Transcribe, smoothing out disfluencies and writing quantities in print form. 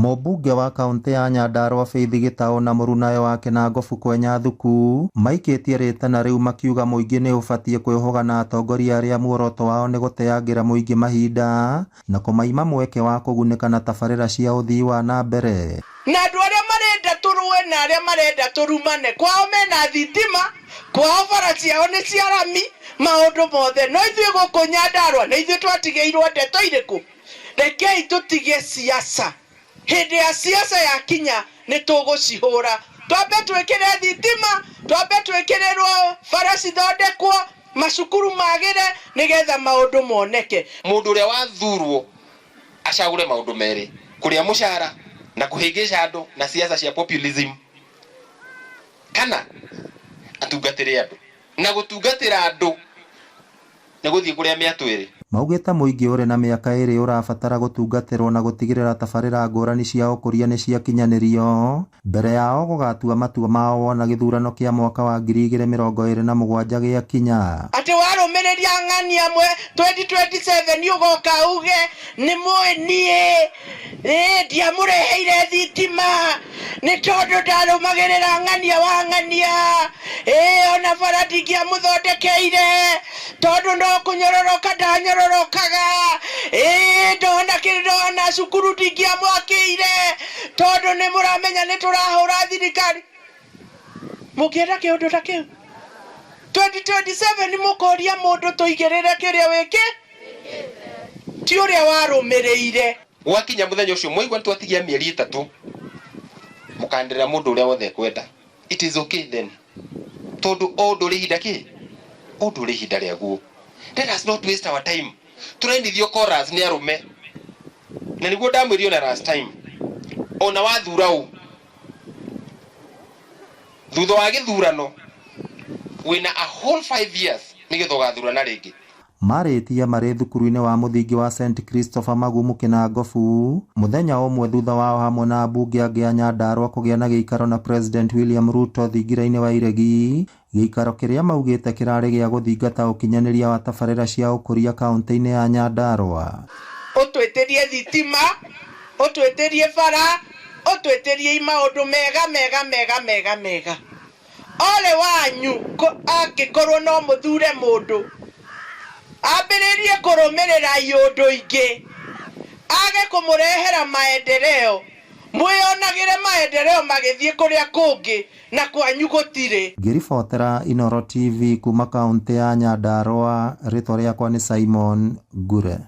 Mũmbunge wa kaũntĩ ya Nyandarua Faith Gĩtaũ na mũrunawe wake Nangobu Kwenya Thuku maikĩtie rĩtana rĩu makiuga mũingĩ nĩ ũbatiĩ kwĩhũga na atongoria arĩa muoroto wao nĩ gũteangĩra mũingĩ mahinda na kũmaima mweke wa kũgunĩka na tabarĩra cia ũthii wa na mbere. Na andũ arĩa marenda tũrũe na arĩa marenda tũrumane, kwao mena thitima, kwao bara ciao nĩ cia rami, maũndũ mothe. No ithuĩ gũkũ Nyandarua nĩ ithuĩ twatigĩirwo ndeto irĩkũ? Rekei tũtige siasa. Hĩndĩ ya siasa yakinya nĩ tũgũcihũra. Twambe twĩkĩre thitima, twambe twĩkĩrĩrwo bara cithondekwo, macukuru magĩre, nĩgetha maũndũ moneke. Mũndũ ũrĩa wathurwo acagũre maũndũ merĩ, kũrĩa mũcara na kũhĩngĩca andũ na siasa cia populism, kana atungatĩre andũ. Na gũtungatĩra andũ nĩ gũthiĩ kũrĩa mĩatũ ĩrĩ. Maugĩte mũingĩ ũrĩ na mĩaka ĩrĩ ũrabatara gũtungatĩrwo na gũtigĩrĩra tabarĩra ngũrani cia ũkũria nĩ ciakinyanĩrio mbere yao gũgatua matua mao wona gĩthurano kĩa mwaka wa 2027 gĩakinya. Atĩ warũmĩrĩria ng'ani amwe 2027 ũgoka uge nĩ mũĩ niĩ ĩĩ ndiamũreheire thitima nĩ tondũ ndarũmagĩrĩra ng'ania wa ng'ania, ĩĩ ona bara ndingĩamũthondekeire tondũ no kũnyororoka ndanyororokaga, ĩĩ ndona kĩndũ cukuru ndingĩamwakĩire tondũ nĩ mũramenya nĩ tũrahũra thirikari. Mũngĩenda kĩũndũ ta kĩu 2027 mũkoria mũndũ tũigĩrĩre kĩrĩa wĩkĩ ti ũrĩa warũmĩrĩire. Gwakinya mũthenya ũcio mwaigua nĩ twatigia mĩeri 3, mũkanĩrĩra mũndũ ũrĩa wothe ekwenda. It is okay then, tondũ o ũndũ ũrĩ ihinda kĩ, o ũndũ ũrĩ ihinda rĩaguo. Let us not waste our time. Tũrainithio chorus nĩ arũme, na nĩguo ndamwĩrire ona last time, ona wathura ũ thutha wa gĩthurano wĩna a whole 5 years nĩgetha ũgathurana rĩngĩ. Marĩtie marĩ thukuru-inĩ wa mũthingi wa St Christopher Magumu Kĩnangobu mũthenya ũmwe thutha wao hamwe na ambunge angĩ a Nyandarua kũgĩa na gĩikaro na President William Ruto thingira-inĩ wa Iregi, gĩikaro kĩrĩa maugĩte kĩrarĩ gĩa gũthingata ũkinyanĩria wa tabarĩra cia ũkũria kaũntĩ-inĩ ya Nyandarua. Ũtwĩtĩrie thitima, ũtwĩtĩrie bara, ũtwĩtĩrie maũndũ mega mega mega mega mega. Ole wanyu angĩkorwo no mũthure mũndũ ambĩrĩrie kũrũmĩrĩra iũndũ ingĩ, age kũmũrehera maendeleo, mwĩonagĩre maendeleo magĩthiĩ kũrĩa kũngĩ na kwanyu gũtirĩ. Ngĩribotera Inooro TV kuma kaũntĩ ya Nyandarua, rĩtwa rĩakwa nĩ Simon Ngure.